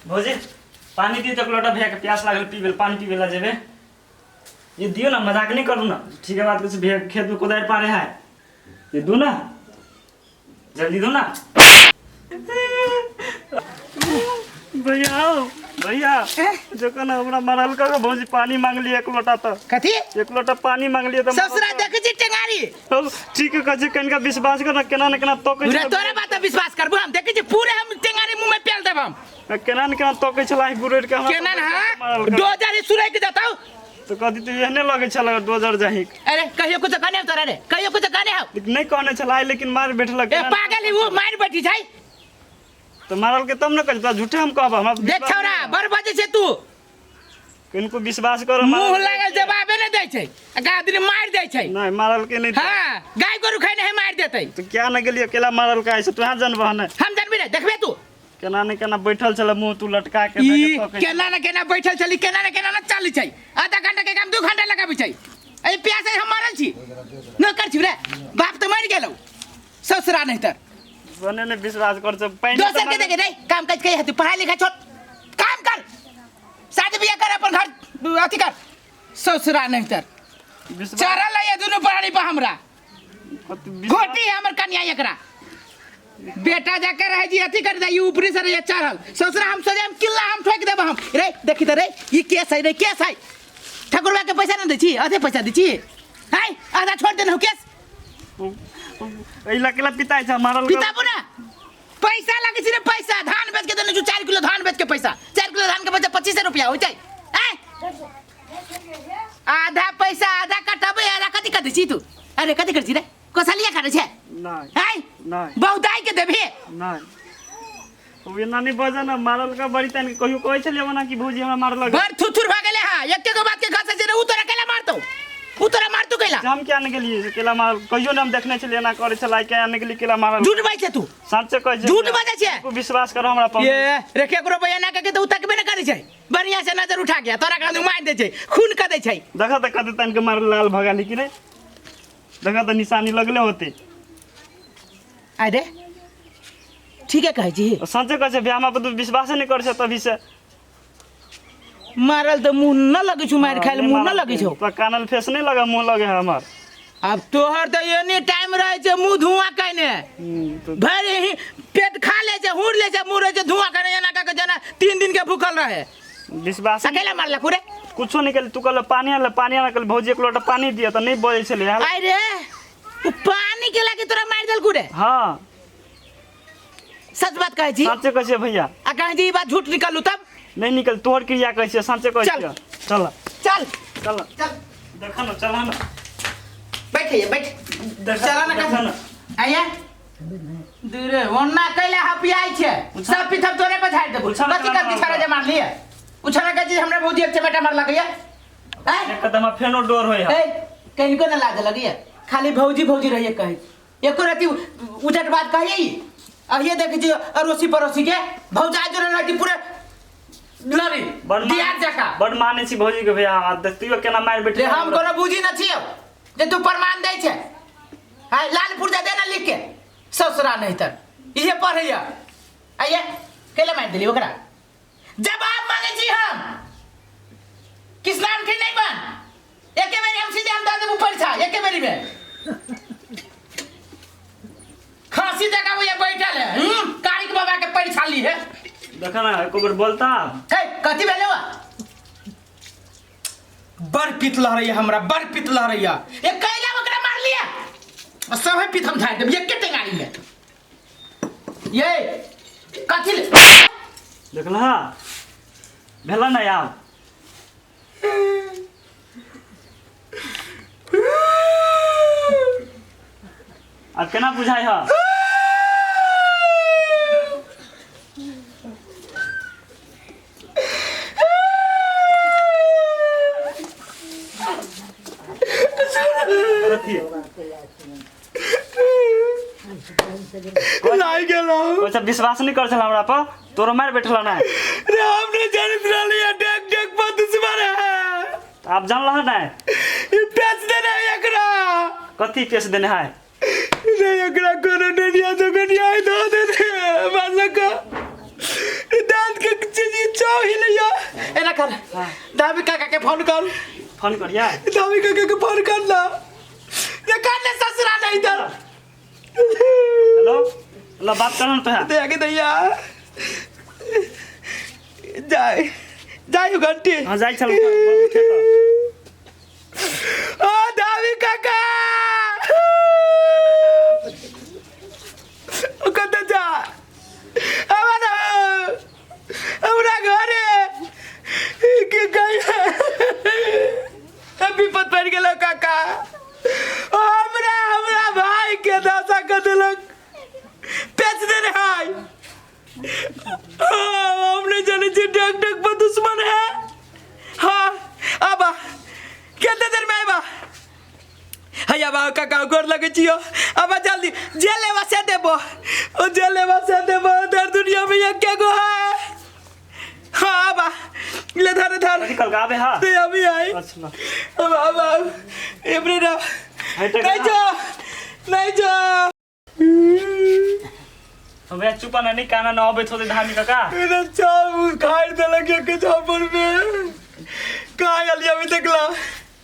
भौजी पानी दियो तो एक लोटा भैया के प्यास लागल, पीबे पानी पीबे ला जेबे। ये दियो ना, मजाक नहीं करू ना, ठीक है बात कुछ भैया खेत में कोदार पारे है, ये दो ना जल्दी दो ना। भैया आओ, भैया जखन हमरा मारल का भौजी पानी मांग लिए एक लोटा तो। कथी? एक लोटा पानी मांग लिए तो। ससुरा देखे छी टेंगारी। अब ठीक है कहे कनिका विश्वास कर ना, केना न केना तकै पूरा तोरा बात पर विश्वास करबो हम, देखे छी पूरे हम टेंगारी मुंह में पेल देब हम। केना न केना तकै छला गुरेर के हमरा। केना न हां मारल का। डोजर सुरै के जताऊ तो कथी तो एहने लगे छल डोजर जाही। अरे कहियो कुछ कहने तोरा रे, कहियो कुछ कहने हो? नहीं कहने छला लेकिन मार बैठलक। ए पागल ही वो मार बैठी छै। तो मारल के तब न कह तोरा झूठे हम कहब हमरा। देख छौरा बड़ बजे छै तू। किनको विश्वास कर मुंह लागल जवाबे नहीं दै छै आ गादरी मार दै छै। नहीं मारल के नहीं। हां गाय गोरु खाइ नहीं मार देतै। तो क्या न गेलियो केला मारल का ऐसे तू जानबह ने। हम जानबी नहीं देखबे तू। केना ने केना बैठल छल मुंह तू लटका के ई केना ने केना बैठल छली, केना ने केना न चली छै। आधा घंटा के काम 2 घंटा लगाबै छै। ए प्यास हम मारल छी न कर छी रे, बाप तो मर गेलौ ससुरा नहीं तर। बने ने विश्वास कर छ पानि दोसर के देखे रे काम काज के हतु पढ़ाई लिखाई छोड़ काम कर शादी बियाह कर अपन घर अथी कर ससुरा नहीं तर। चढ़ल है दुनू प्राणी पर हमरा घोटी हमर कन्या एकरा बेटा जाके रहे जी अथी कर दे ई ऊपरी से रहे चढ़ल ससुरा हम सोचे हम किल्ला हम ठोक देब हम रे। देखी त रे ई केस है रे केस है। ठाकुरबा के पैसा न दै छी आधे पैसा दै छी हाय आधा छोड़ देने हो केस। एहि ला केला पिताइ छ मारल पिताबू ना पैसा लगे छै रे पैसा धान बेच के देने छु 4 किलो धान बेच के पैसा 4 किलो धान के पैसा 25 रुपया हो जाए। आधा पैसा आधा कटबे आधा कथी कथी छी तू? अरे कथी कर छी रे? कोसलिया करे छे? नहीं। हैं? नहीं। बहुताई के देबी? नहीं। ओ एना नहीं बजा ना मारल का बड़ी तन कहियो कहै छलियै ओना कि भौजी हमरा मारलक। बड़ थुथुर भ गेले हां एके गो बात के घसे छै रे उ तोरा केला मारतौ? उ तोरा मारतौ केला? हम क्या ने गेलियै केला मारल कहियो ने हम देखने छलियै एना करै छलै क्या ने गेलियै केला मारल। झूठ बाजै छै तू। सच्चे कहै छै। झूठ बाजै छै। तू विश्वास कर हमरा पर। ये रे केकरो बयाना के त उ तकबे ने करै छै। बढ़िया से नजर उठा के तोरा के मारि दै छै खून क दै छै। देखा त कते तन के मारल लाल भगाली कि रे? देखा त निशानी लगले होते। अरे ठीक है कहै छी। सच्चे कहै छै बियाह पर तू विश्वास नहीं कर छै तभी से। मारल त मुंह न लगै छौ, मारि खाइल मुंह न लगै छौ। तो कानल फेस नहीं लगा मुंह लगे है हमर। अब तोहर त एनी टाइम रहे छै मुंह धुआं कइने। भरि ही पेट खा ले छै हुर ले छै मुंह रहे छै धुआं कइने एना क के जेना 3 दिन के भूखल रहे। विश्वास अकेला मारलक रे? कुछो नहीं कल तू कहल पानी आनल पानी आनल भौजी एक लोटा पानी दिया त नहीं बजै छलै। अरे उ पानी के लागे तोरा मारि देलकू रे? हां। सच बात कहै छी? सच्चे कहै छी भैया। आ कहै छी ई बात झूठ निकलू तब? नहीं निकल तोहर क्रिया कहै छी सच्चे कहै छी। चल। चल। चल। चल। देखा न चल न। बैठ ये बैठ। चला ना देखा न। आया दूरे ओन्ना कैला हपियाई छे सब पिथब तोरे पर झाड़ देबो। कथी कथी छड़ा जे मारलिए उछड़ा के जी हमरा भौजी एक चमेटा मार लगैया। हैं? एक कदम फेनो डोर होय है। ए कनिको न लाज लगैया खाली भौजी भौजी रहिए कहै एको रति उजट बात कहिए अहिए देखै छी अड़ोसी पड़ोसी के भौजा जो रहती पूरे लड़ी दियार जका। बड़ माने छी भौजी के भैया आ देखतियो केना मारि बैठे। रे हम कोनो बुझी न छियौ जे तू प्रमाण दै छै। हाय लाल पुर्जा दे ना लिख के ससुरा नहीं तर इहे पढ़ैया आइए कैला मारि देली ओकरा। जवाब मांगे छी हम किसान के नहीं बन एके बेरी हम सीधे हम दऽ देबू परीक्षा एके बेरी में खांसी जगह वो ये बैठल है कारिक बाबा के परीक्षा ली है। देखा ना एको बेर बोलता। हे कथी भेलै वा? बड़ पित लहरैया हमरा बड़ पित लहरैया। ए कैला ओकरा मार लिया सब है पित हम झाड़ देब एके टेंगारी में। ये कथी ले? देखला भेला ना यार। अब केना बुझाइ ह? कथी? लागि गेलौ। ओइ सब विश्वास नहीं कर छल हमरा पर तोरो मारि बैठल ना। रे हम नहीं जानत रहली है डेक डेक पर दुश्मन है। आप जानल ना? ई बेच देने है एकरा। कथी बेच देने है? रे एकरा कोनो डेनिया जोगनिया दो देने मारलक। ई दांत के चीज एना कर। दाबी काका के फोन कर। फोन करिया। दाबी काका के फोन कर ना। ये कर ले ससुरा नहीं इधर। हेलो ला बात कर ना तो है। दे आगे दैया। जाए जाए घंटी। हां जाई चल उठे तो। ओ दाबी काका ओ कत जा आवा ना हमरा घरे के गई विपद पड़ गेलो काका। हमरा हमरा भाई के दशा कर देलक बेच देने है। हम नहीं जाने छी डग डग पर दुश्मन है। हाँ आबा कितने देर में आबा है आबा काका गोर लगे छियो आबा जल्दी जे लेवा से देबो ओ जे लेवा से देबो दर दुनिया में एक के गो है। हाँ आबा ले धर धर निकल के आबे। हां ते अभी आई। अच्छा अब अब अब एबरे ना नहीं जा नहीं जा। भैया चुप ना नहीं काना ना आबे थोड़े धामी काका। मेरा चाव खाई देलक एक झापर में कहाँ आलिया अभी तक ला।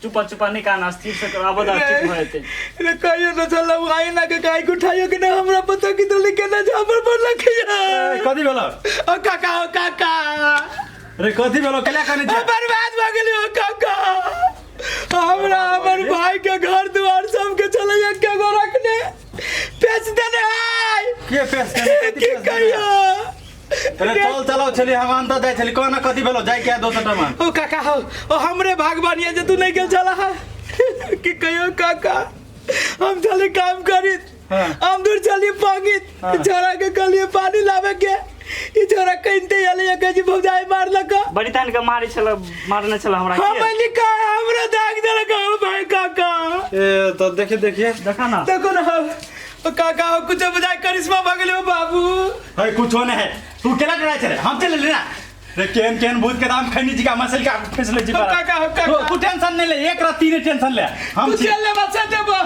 चुपा चुपा नहीं काना स्थिर से कर आबो दा चुप हो जते। रे कहियो न चला आई ना के काई को उठाइयो के ना हमरा पता कि तो लिखे ना झापर पर लखिया। कथी भेलो ओ काका ओ काका। रे कथी भेलो केला कने छी बर्बाद भ गेली ओ काका। हमरा हमर भाई के घर द्वार सब के चले एक गो रखने बेच देने है। के बेच देने के कहियो अरे चल चलाओ छली हम अंत जाय छली कोना कथी भेलो जाय के दोसर ठाम। ओ काका हो ओ हमरे भागवान जे तू नहीं गेल छला है कि कहियो काका हम चले काम करी हम दूर चली पांगित छोरा के कहलिए पानी लावे के ई छोरा कहते आले एक जी भौजाई मारलक बड़ी तान के मारे छल मारने छल हमरा के। हम लिखा हमरा दाग देलक हो भाई काका। ए तो देखिए देखिए देखा ना देखो ना ओ काका हो कुछ बुझाई करिश्मा भ गेलै ओ बाबू। है कुछो नहीं है तू केला डराय छले हम चले ले ना रे केन केन भूत के दाम खैनी जी का मसल का फैसले जी पर काका हो काका तू टेंशन नहीं ले एक रात तीन टेंशन ले हम तू चल ले बच्चा देबो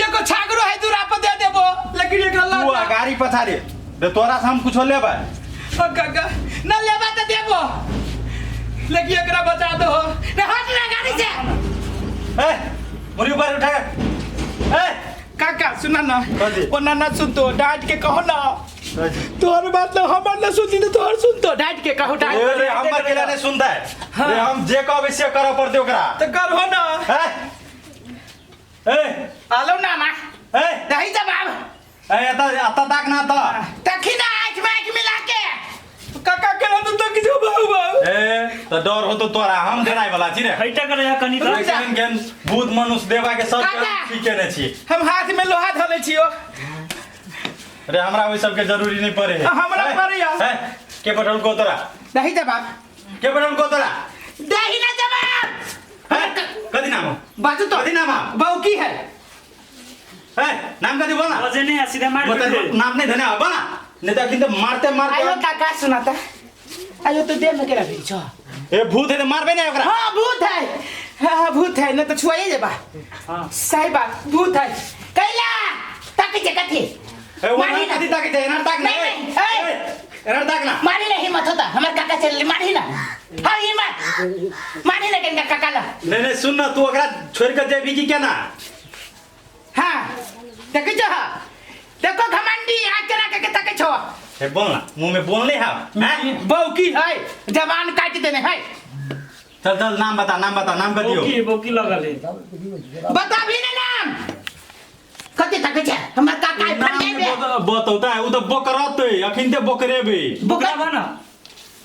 एको छागरो है दूरा पर दे देबो लेकिन एकरा ला तू गाड़ी पछाड़ी रे तोरा से हम कुछो लेबै। ओ काका ना लेबा त देबो लेकिन एकरा बचा दो ने हट ना गाड़ी से। ए मुरी ऊपर उठा ए काका सुना ना ओ नाना सुन तो डांट के कहो ना तोहर बात ना हमर ना सुनती तो तोहर सुन तो डांट के कहो डांट रे हमर केला नहीं सुनता है रे हम जे कहबै से करऽ पड़तै ओकरा त करहो ना। ए आलो नाना ए दही जवाब ए एता एता ताक ना त तखी ना आँख में आँख मिला के काका के ना तो किछु बाबू बाबू। ए त डर हो तो तोरा हम डराय वाला छी रे हईटा करे है कनी त केहन केहन भूत मनुष्य देवा के सब ठीके ने छी हम हाथ में लोहा धले छियो रे हमरा ओइ सब के जरूरी नहीं पड़े है हमरा पड़े या के पठल को तोरा दही जवाब के पठल को तोरा दही ना जवाब कथी नाम हो बाजू तो कथी नाम हो बहू की है ए नाम कथी बोल ना बजे नहीं है सीधे मार नाम नहीं धने बोल ना नहीं तो किंतु मारते मारते आयो काका सुनाता आयो तो देह में केना भेल छो ए भूत है तो मारबे नहीं ओकरा। हां भूत है हां भूत है न तो छुआइए जेबा। हां सही बात भूत है कैला ताके जे कथी ए वो मारी कथी ताके जे एनार ताक ना ए एनार ताक ना मारी नहीं हिम्मत होता हमर काका चल मारी ना। हां हिम्मत मारी ना केनका काका ला नहीं नहीं सुन ना तू ओकरा छोड़ के जेबी की केना। हां देखे जो देखो घमंडी आ केना के ताके छो ए बोल ना मुंह में बोल नहीं है बहू की है जवान काट देने है। चल चल नाम बता नाम बता नाम कथी हो बोकी बोकी लगल है बता भी ना नाम कथी तक छै हमर काका फट जेबे बतौता है उ तो बोकरत अखिन ते बोकरेबे बोकरा बा ना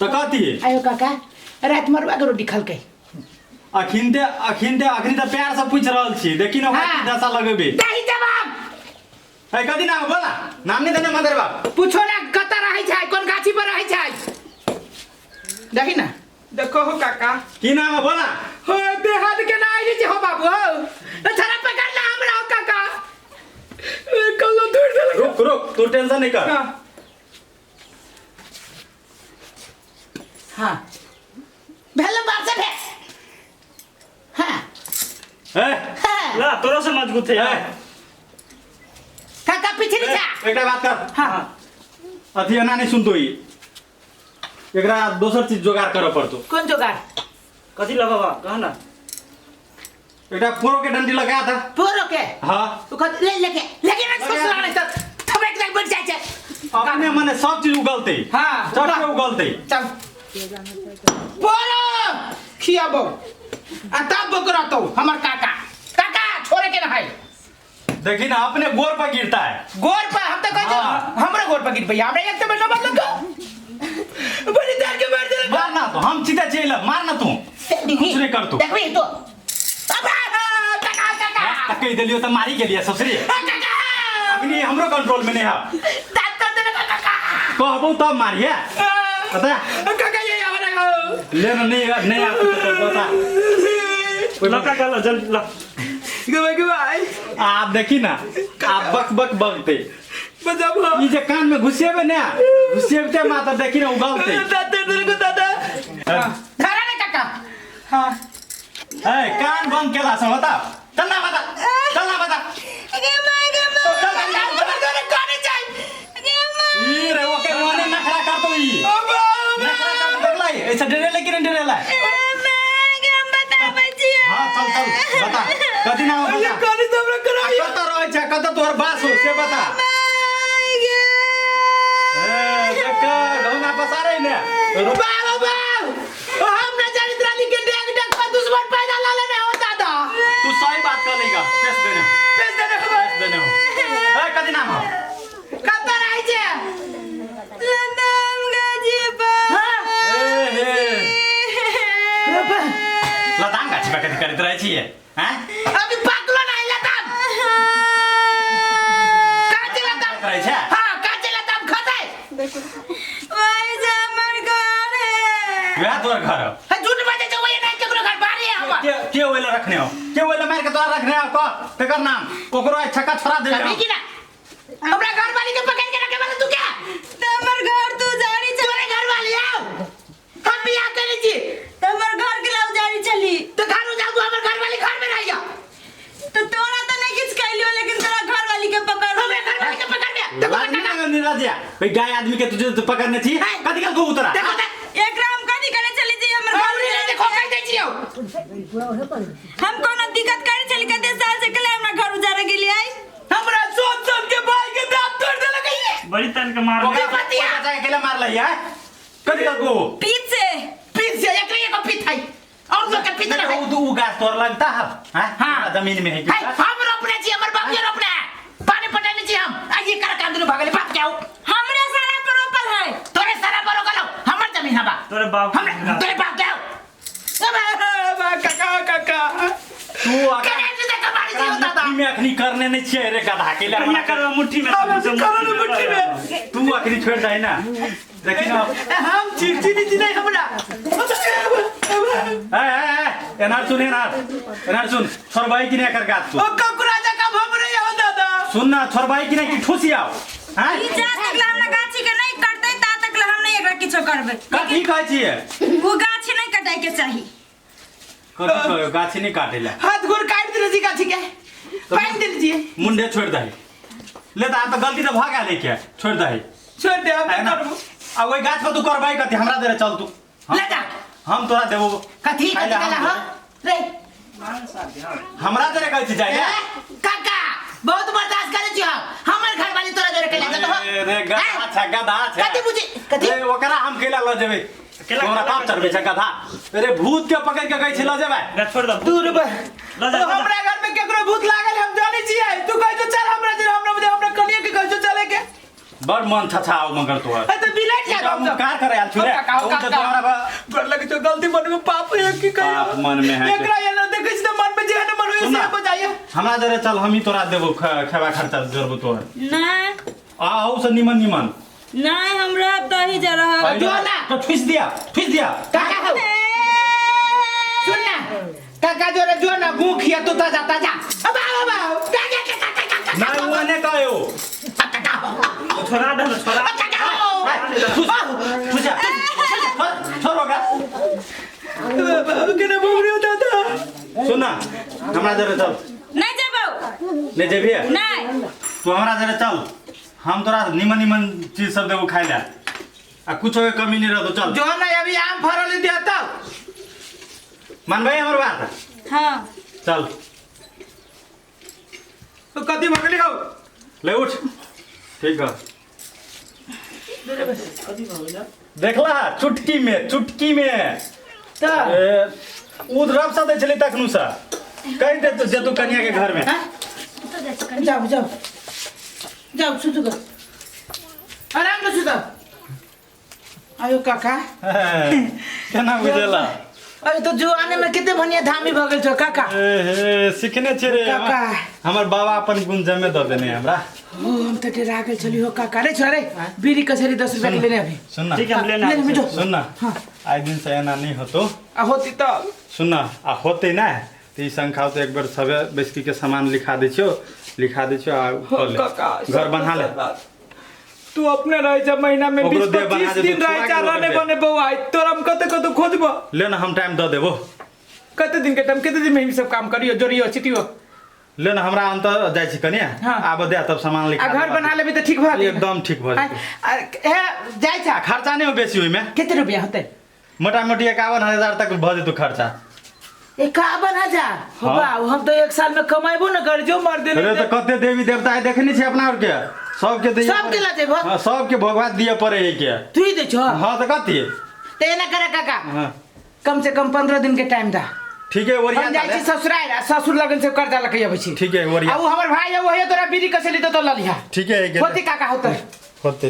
त कथी आयो काका रात मरवा के रोटी खलकै अखिन ते अखिन ते अखनी त प्यार से पूछ रहल छी देखी ना ओकरा की दशा लगेबे दही जवाब ए कथी नाम बोल ना नाम नहीं देने मदर बाप पूछो ना कत रहै छै कोन गाछी पर रहै छै देखी ना देखो हो काका की नाम है बोल ना हो देहात के ना आइली छै हो बाबू हो छड़ा पकड़ ला हमरा हो काका कल दूर से रुक रुक तू टेंशन नहीं कर। हां भेल बाप से भेल। हां ए ला तोरो से मजबूत है काका पीछे नहीं जा एकटा बात कर। हां अथी एना नहीं सुनतो ई एकरा दोसर चीज जोगाड़ करऽ पड़तो। कोन जोगाड़? कथी लऽ बाबा कह ना। एकटा पोरो के डंडी लगा दे। पोरो के? हाँ। तू कह ले लेके लेके ना ससुरा नहीं तर थबेक जाके बैठ जाइ छै। अपने मने सब चीज उगलते। हाँ, चट के उगलते। चल पोरो खियाबो आ तब बकरतो हमर काका। काका छोड़े के ना है। देखी ना अपने गोर पर गिरता है। गोर पर हम तो कहै छी हाँ। हमरो गोर पर गिर पई, हमरा एक तो बेटा मतलब को बड़ी तार के मार देलक। मार ना तो हम सीधा चल मार ना तू। कुछ नहीं कर तू। देखबी तो अब काका काका कहि देलियो त मारी गेलियै ससुरी। काका अखनी हमरो कंट्रोल में नहीं है। दांत कर देलक काका। कहबो तब मारिए। पता काका ये आवे ना ले ना नहीं नहीं आप तो बता। ल काका ल जल्दी ल। गवे गवे आप देखी ना आप बक बक बकते बजाबो ई जे कान में घुसेबे ना घुसेबते माता देखी ना उगलते। दांत कर देलक दादा। धरा रे काका। हां ए कान बंद केला से बता। चल ना बता चल ना बता। गे माय गे माय चल ना हमर तोरे काने जाई। गे my ई रे ओके मने नखरा कर तो ई नखरा कर देखला ऐसे डरेले कि नहीं डरेला? माय गे हम बताबै छियै। हां चल चल बता कथी नाम ये बता। काने तो हमरा कराई। कत रहै छै कत तोहर बास हो से बता। माय गे ए देख गौना पसारे ने बाबा बाबा हम ना जानित रहली के डेग डेग पर दुश्मन पैदा ला लेने हो दादा। तू सही बात कर लेगा पेश देने हो पेश देने हो पेश देने हो। ए कथी नाम हो? कत रहै छै? लताम गाजीपुर। हां ए हे बाबा लताम गाछी पर कथी करैत रहै छियै? हैं अभी पाकलो नहीं लताम। काचे लताम रहै छै? हां काचे लताम खतै। वही से हमर घर है। वएह तोहर घर हो। है झूठ बाजे छै वही नहीं केकरो घर बारी है हमर। के ओइला रखने हो? के ओइला मार के तोरा रखने हो? कह तेकर नाम ओकरो आइ छक्का छोड़ा देबे। कभी की ना हमरा घर वाली के पकड़ के रखे वाला तू क्या? त हमर घर तू उजाड़ी चली। तोरे घर वाली आओ हम बियाह करे छी। त हमर घर के ला उजाड़ी चली। तो घर उजाड़ दू हमर घर वाली घर में रहिया। तो तोरा तो नहीं किछ कैलियो लेकिन तोरा घर वाली के पकड़। हमरे घर वाली के पकड़ में देखो लाज नहीं लगन राजा भाई गाय आदमी के तुझे तो पकड़ने छी कथी कल को उतरा। देखो त एकरा हम कथी करे चली जी हमर घर हमरे ले देखो कह दै छियो। हम कोनो दिक्कत करे चली कते साल से कले हमरा घर उजाड़े गेलियै। हमरा सोच सोच के भाई के दांत तोड़ देलक ये। बड़ी तन के मार। ओकरा पतिया। बच्चा के केला मारलै है कथी कल को पीठ से पीठ से एकरे एक पीठ है और लोग के पीठ नहीं, नहीं उ उ गाछ तोर लगता है हैं? हाँ। जमीन में है कि है हम रोपने छी हमर बाप के रोपने है पानी पटाने छी हम आ ये कर काम दुनु भागले बाप के आओ। हमरे सारा पर रोपल है। तोरे सारा पर रोकलो हमर जमीन हबा तोरे बाप हमरे तोरे बाप के आओ। अबे काका काका तू आका करे से कमारी दियो दादा। मुट्ठी में अखनी करने नहीं छियै रे गधा के कहिया करबा मुट्ठी में? करो मुट्ठी में। तू अखनी छोड़ दे ना देखी ना हम चिड़चिड़ी जी नहीं हमरा। ए ए ए एनार सुन एनार एनार सुन छोड़बाई कि नहीं एकर गाछ तू? ओ ककुरा जका हमरे आओ दादा। सुन ना छोड़बाई कि नहीं कि ठूसी आओ? हैं ई जा तक ला हमरा गाछी के नहीं कटतै ता तक ला हम नहीं एकरा किछो करबै। कथी कहै छियै? वो गाछी नहीं कटाय के चाही। कथी कहै गाछी नहीं काटेला? हाथ गोर काट देले छी गाछी के पानि देले छी। मुंडे छोड़ दही ले त आब त गलती त भ गेल के छोड़ दही छोड़ दे अब है ना? करबो। आ ओहि गाछ पर तू करबाई कथी हमरा देरे चल तू। ले जा। हम तोरा देबो कथी खाइ कथी ला कहला हम हो रे? हमरा देरे कहै छी जाइ ले। काका बहुत बर्दाश्त करे छी हम हमर घर वाली तोरा जोरे केला जतो हो। रे गधा छै गधा छै। कथी बुझी कथी? रे ओकरा हम केला ल जेबै। केला तोरा पाप चढ़बै छै गधा। अरे भूत के पकड़ के कहै छी ल जेबै। ले छोड़ दे दूर बे। ल जा, ल जा। हमरा घर में केकरो भूत लागल हम जानै छियै। तू कहै छौ चल हमरा जोरे हमरा हमरा कनिया के कहै छौ चले के। बड़ मन छछाओ मगर तोहर। ए त बिलट जा हम सब। कार करे आयल छु रे। काका, ओ त काका। तोहरा गोर लगे छौ गलती मन में पाप है की कहियो। पाप मन में है। एकरा एना देखै छी त मन में जेहन मन होय सुन से ना। बजाइए। हमरा जरे चल हम ही तोरा देबो खेबा खर्चा जोड़बो तोहर। नहीं आ से निमन निमन। नहीं हमरा अब तो ही जा रहा। जो ना। तो ठुस दिया ठुस दिया। काका हो सुन ना काका जोरे जो ना भूख या तो ताजा ताजा। अब आओ अब आओ काका काका काका नहीं वो ने कहो। काका छोड़ा दे छोड़ा। काका ठुस ठुस छोड़ होगा। बाबू के ना बोल दादा। सुन ना हमरा जरे चल। नहीं जेबो। ले जेबी? नहीं। तू हमरा जरे चल हम तोरा निमन निमन चीज सब देबो खाइ ला। आ कुछो के कमी नहीं रहतो। चल जो ना अभी आम फरल दिया तब मान भाई हमर बात। हाँ चल तो कथी भगली हौ? ले उठ। ठीक है देखला चुटकी में, चुटकी में त ए, उधरब सा दै छलै तखनु सा कहि दे जे तू कनिया के घर में। जाओ जाओ जाओ सुतु गो, आराम से सुतो। आयो काका केना बुझेला? अरे तो जो आने में कितने बढ़िया धामी भऽ गेल छौ काका। ए, सिखने छे रे काका। हमर बाबा अपन गुण जमे दऽ देने हमरा। ओ हम तऽ डरा गेल छली हो काका। रे छोरा रे बीड़ी कचहरी 10 रुपया के लेने अभी। सुन ना ठीक है हम लेना ले ले, जो। सुन ना हाँ। आइ दिन से एना नहीं होतो। आ होती तऽ सुन ना आ होते ना तो ई शंखा तो एक बेर सबे बैसकी के सामान लिखा दै छियो, लिखा दै छियो आ हो कर ले। काका घर बना ले। तू अपने रहे छ महीना में ओकरो 20 देह बना 25 देतौ, दिन छुआ रहे के छ ओकरो रहने देह। बने बौआ तोरा हम कते कते खोजबो। ले ना हम टाइम दऽ देबो। कते दिन के टाइम, कते दिन में हम सब काम करियो जोड़ियो चिटियो। ले ना हमरा अंत जाइ छी कनिया। हाँ। आब दे तब सामान लिखा आ घर देबो। बना लेबी तऽ ठीक भऽ गेल। एकदम ठीक भऽ जेतौ। आ, हे जाइ छ। आ खर्चा नहीं हो बेसी ओहिमे। कते रुपया होतै? मोटा मोटी 51,000 तक भऽ जेतौ खर्चा। 51,000? हो हाँ। बाबू हम तो 1 साल में कमाइबो न कर जो मर देले। अरे तो कते देवी देवता है देखने छी अपना और के सबके दिए सबके लऽ जेबो? हाँ, सबके भोगवा दिए पड़े है के। तू ही दै छो? हाँ तो कथी त एना करे काका। हाँ। कम से कम 15 दिन के टाइम दा। ठीक है ओरिया हम जाइ छी ससुराल आ ससुर लगन से कर्जा लके अबै छी। ठीक है ओरिया। आ उ हमर भाई है वही तोरा बीड़ी कसली तो ललिहा। ठीक है होती काका होतै। होते।